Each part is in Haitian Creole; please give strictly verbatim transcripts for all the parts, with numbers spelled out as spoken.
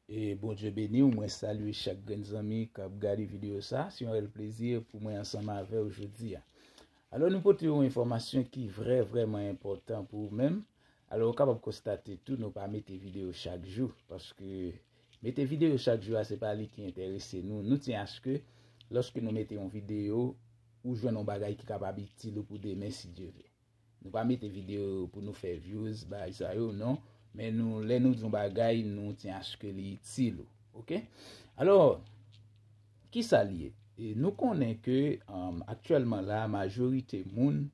E Bondye beni w, mwen salye chak grenn zanmi k ap gade videyo sa. Se yon rèl plezi pou mwen ansanm avè w jodi a. Alò, nou pote yon enfòmasyon ki vrè, vrèman enpòtan pou ou menm. Alò, ou kapab konstate tou, nou pa mete videyo chak jou, paske mete videyo chak jou a, se pa li ki enterese nou. Nou tyen aske, lòske nou mete yon videyo, ou jwenn yon bagay ki kapab itil ou pou demen, si Dye vle. Nou pa mete videyo pou nou fè views, bagay sa yo, non. Men nou, lè nou di yon bagay, nou tyen aske li itil ou. Oke? Alò, ki sa l ye? E nou konnen ke, um, aktyèlman la, majorite moun,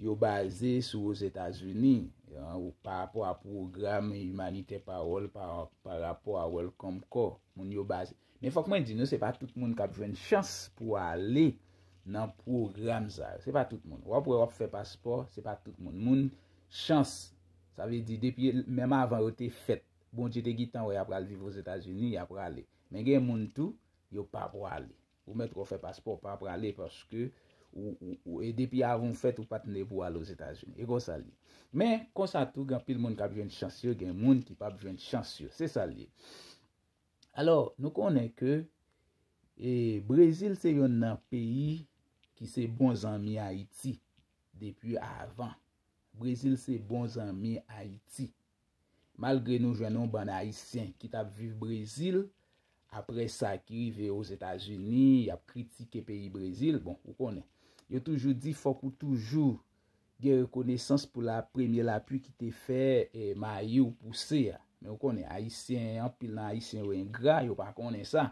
yo baze sou Ozetazini, pa rapò a pwogram imanitè pawòl, pa, pa rapò a Welcome Corps, moun yo baze. Men fòk mwen di nou, se pa tout moun k ap jwenn chans pou ale nan pwogram sa yo. Se pa tout moun. W ap wè w ap fè paspò, se pa tout moun. Moun chans, sa vle di, depi menm avan yo te fèt, Bondye te gentan wè y ap pral viv Ozetazini, y ap prale. Men gen moun tou, yo pa prale. Ou mèt wè w fè paspò, w pa prale paske ou, ou, ou, e depi avan w fèt, ou pa t ne pou w al Ozetazini. E konsa l ye. Men, konsa tou, gen anpil moun k ap jwenn chans yo, gen moun ki p ap jwenn chans yo. Se sa l ye. Alò, nou konnen ke e, Brezil se yonn nan peyi ki se bon zanmi Ayiti depi avan. Brezil se bon zanmi Ayiti. Malgre nou jwenn yon bann Ayisyen ki t ap viv Brezil, apre sa ki rive Ozetazini, y ap kritike peyi Brezil, bon, ou konnen. Yo toujou di fòk ou toujou gen rekonesans pou la premye lapli ki te fè e, mayi w pouse a. Men ou konnen, Ayisyen, anpil nan Ayisyen yo engra, yo pa konnen sa.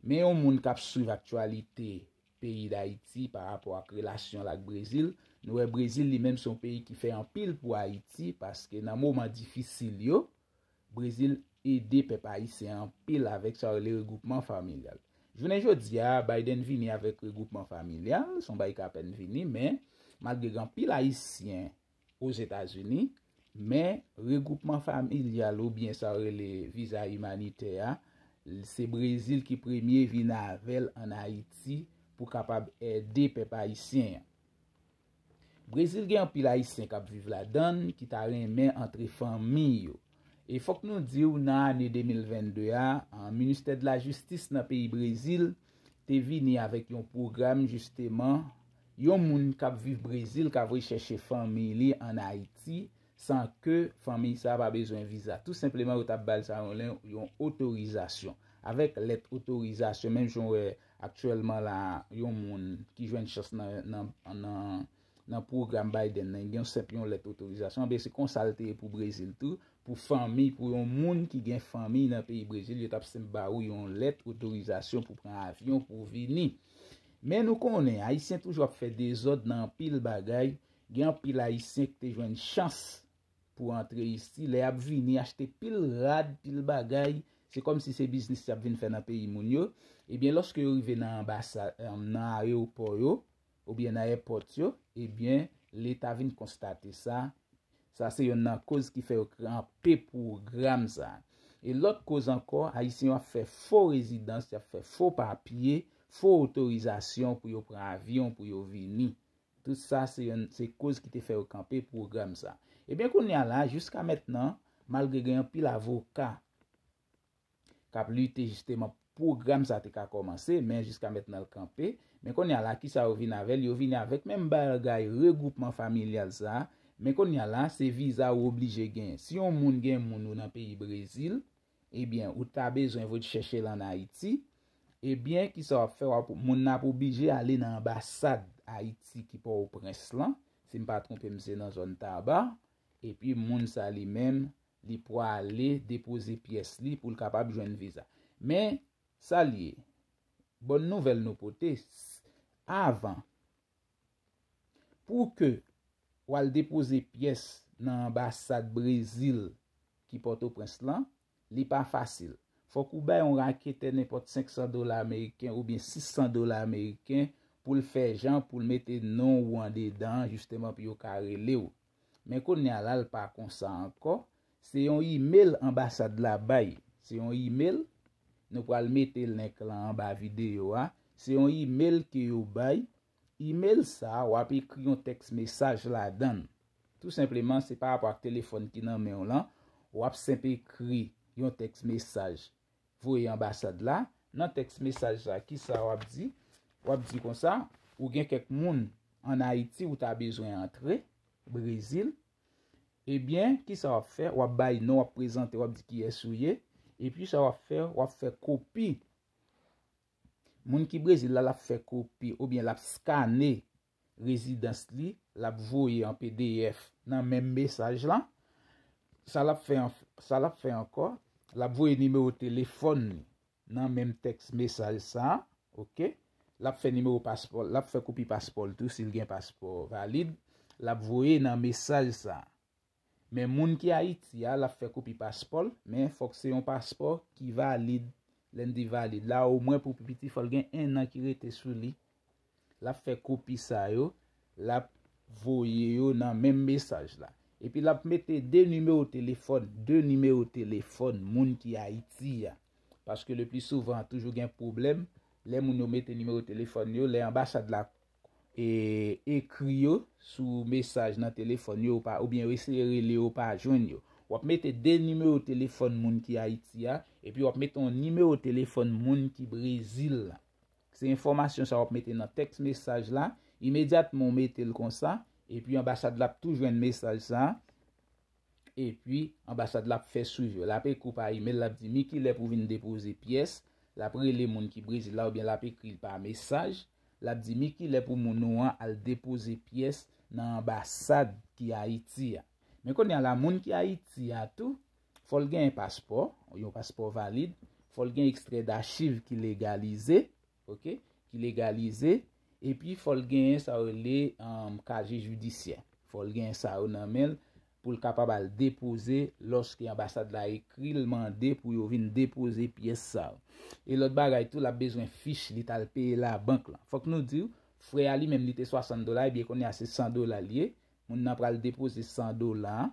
Men yon moun k ap swiv aktyalite peyi Dayiti pa rapò ak relasyon l ak Brezil. Nou wè Brezil li menm se yon peyi ki fè anpil pou Ayiti, paske nan moman difisil yo, Brezil ede pèp ayisyen anpil avèk sa yo rele regwoupman familyal. Jounen jodi a, Biden vini avèk regwoupman familyal, se yon bagay ki apèn vini, men malgre gen anpil Ayisyen Ozetazini, men regwoupman familyal oubyen sa yo rele viza imanitè a, se Brezil ki premye vin avè l ann Ayiti pou kapab ede pèp ayisyen an. Brezil gen anpil Ayisyen k ap viv ladan l ki ta renmen antre fanmi yo. E fòk nou di w, nan ane de mil vennde a, Ministè de la Jistis nan peyi Brezil te vini avèk yon pwogram, jisteman, yon moun k ap viv Brezil ka voye chèche fanmi li ann Ayiti san ke fanmi sa a pa bezwen viza. Tou senpleman, yo t ap ba l sa yon, yon otorizasyon. Avèk lèt otorizasyon, menm jan w wè aktyèlman la, yon moun ki jwenn chans nan, nan, nan, nan pwogram Biden nan, gen yon senp yon lèt otorizasyon. Anben, se konsa l te ye pou Brezil tou, pou fanmi, pou yon moun ki gen fanmi nan peyi Brezil, yo t ap senp ba ou yon lèt otorizasyon pou pran avyon, pou vini. Men nou konnen, Ayisyen toujou ap fè dezòd nan anpil bagay. Gen anpil Ayisyen ki te jwenn chans pou antre isi, lè y ap vini achte pil rad, pil bagay, se kòmsi se biznis y ap vin fè nan peyi moun yo. Ebyen, lòske yo rive nan anbasa-, nan ayewopò yo, oubyen nan èpòt yo, ebyen, Leta vin konstate sa. Sa se yonn nan koz ki fè yo kanpe pwogram sa. E lòt koz ankò, Ayisyen yo ap fè fo rezidans, y ap fè fo papye, fo otorizasyon pou yo pran avyon, pou yo vini. Tout sa se yonn, se koz ki te fè yo kanpe pwogram sa. Ebyen, kounye a la, jiska mentnan, malgre gen anpil avoka k ap lite jisteman pou pwogram sa te ka kòmanse, men jiska mentnan l kanpe. Men kounye a la, kisa yo vin avè l? Yo vini avèk menm bagay regwoupman familyal sa. Men kounye a la, se viza ou oblije genyen. Si yon moun gen moun ou nan peyi Brezil, ebyen, ou ta bezwen voye chèche l ann Ayiti, ebyen, kisa w ap fè? W ap, moun nan ap oblije ale nan anbasad Ayiti ki Pòtoprens lan, si m pa twonpe m, se nan zòn Taba, epi moun sa li menm, li prale depoze pyès li pou l kapab jwenn viza. Men, sa l ye, bòn nouvèl nou pote, s-, avan, pou ke w al depoze pyès nan anbasad Brezil ki Pòtoprens lan, li pa fasil. Fòk ou bay yon raketè nenpòt senk san dola ameriken oubyen sis san dola ameriken pou l fè jan pou l mete non ou andedan an, jisteman pou yo ka rele w. Men kounye a la, l pa konsa ankò. Se yon imèl anbasad la bay. Se yon imèl, nou pral mete link lan anba videyo a. Se yon imèl ke yo bay. Imèl sa a, w ap ekri yon tèks mesaj ladan l. Tou senpleman, se pa rapò ak telefòn ki nan men w lan, w ap senp ekri yon tèks mesaj. voye anbasad la. Nan tèks mesaj sa, kisa w ap di? W ap di konsa, ou gen kèk moun ann Ayiti ou ta bezwen antre, Brezil. Ebyen, kisa w ap fè? W ap bay non, w ap prezante, w ap di kiyès ou ye. Epi sa w ap fè, w ap fè kopi. Moun ki Brezil la, l ap fè kopi oubyen l ap skane rezidans li, l ap voye an P D F nan menm mesaj la. Sa l ap fè an, sa l ap fè ankò, l ap voye nimewo telefòn li nan menm tèks mesaj sa, oke? L ap fè nimewo paspò, l ap fè kopi paspò l tou si l gen paspò valid, l ap voye nan mesaj sa. Men moun ki Ayiti a, l ap fè kopi paspò l, men fòk se yon paspò ki valid. Lè n di valid la, omwen pou pi piti, fò l gen en an ki rete sou li. L ap fè kopi sa yo, l ap voye yo nan menm mesaj la. Epi l ap mete de nimewo telefòn, de nimewo telefòn moun ki Ayiti a. Paske le pli souvan, toujou gen pwoblèm. Lè moun yo mete nimewo telefòn yo, lè anbasad la e, ekri yo sou mesaj nan telefòn yo pa, oubyen yo eseye rele yo pa jwenn yo. W ap mete de nimewo telefòn moun ki Ayiti a, epi w ap mete yon nimewo telefòn moun ki Brezil la. Se enfòmasyon sa w ap mete nan tèks mesaj la, imedyatman w mete l konsa, epi anbasad la ap tou jwenn mesaj sa, epi anbasad la ap fè swiv yo. L ap ekri w pa imèl, l ap di, "Mi kilè pou vin depoze pyès?" L ap rele moun ki Brezil la, oubyen l ap ekri l pa mesaj. L ap di, "Mi kilè pou moun ou an al depoze pyès nan anbasad ki Ayiti a?" Men kounye a la, moun ki Ayiti a tou, fò l gen paspò, yon paspò valid, fò l gen ekstrè dachiv ki legalize, oke, ki legalize, epi fò l genyen sa yo rele, um, kaje jidisyè. Fò l genyen sa yo nan men l pou l kapab al depoze lòske anbasad la ekri l mande pou yo vin depoze pyès sa yo. E lòt bagay tou, l ap bezwen fich li t al peye labank lan. Fòk nou di w, frè a li menm li te swasant dola, ebyen kounye a se san dola l ye. Moun nan pral depoze san dola.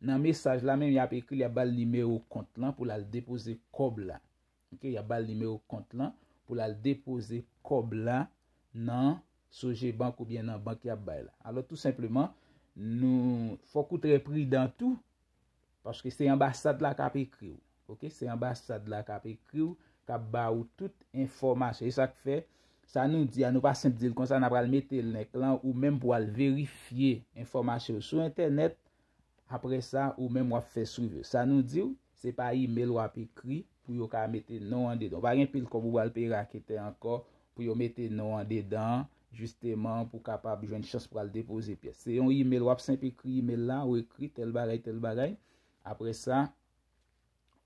Nan mesaj la menm, y ap ekri l, y ap ba l nimewo kont lan pou l al depoze kòb la. Oke, y ap ba l nimewo kont lan pou l al depoze kòb la nan Sogebank oubyen nan bank y ap bay la. Alò, tou senpleman, nou, fòk ou trè pridan tou, paske se anbasad la k ap ekri w. Oke, se anbasad la k ap ekri w, k ap ba ou tout enfòmasyon. E sa k fè, sa nou di a, nou pa senp di l konsa, n a pral mete link lan, ou menm pou al verifye enfòmasyon yo sou entènèt. Apre sa, ou menm w ap fè swiv yo. Sa nou di w, se pa imèl w ap ekri pou yo ka mete non w andedan. Ou pa gen pil kòb ou pral peye raketè ankò pou yo mete non w andedan, jisteman pou w kapab jwenn chans pou al depoze pyès. Se yon imèl, w ap senp ekri imèl la, ou ekri tèl bagay, tèl bagay. Apre sa,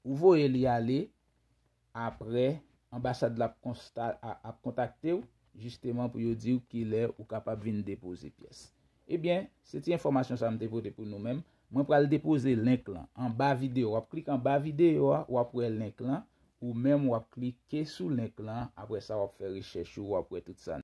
ou voye li ale, apre, anbasad la ap konsta-, a-, ap kontakte w, jisteman pou yo di w kilè ou kapab vin depoze pyès. Ebyen, se ti enfòmasyon sa m te pote pou nou menm. Mwen pral depoze link lan anba videyo. W ap klike anba videyo a, w ap wè link lan. Ou menm, w ap klike sou link lan. Apre sa, w ap fè rechèch ou, w ap wè tout sa.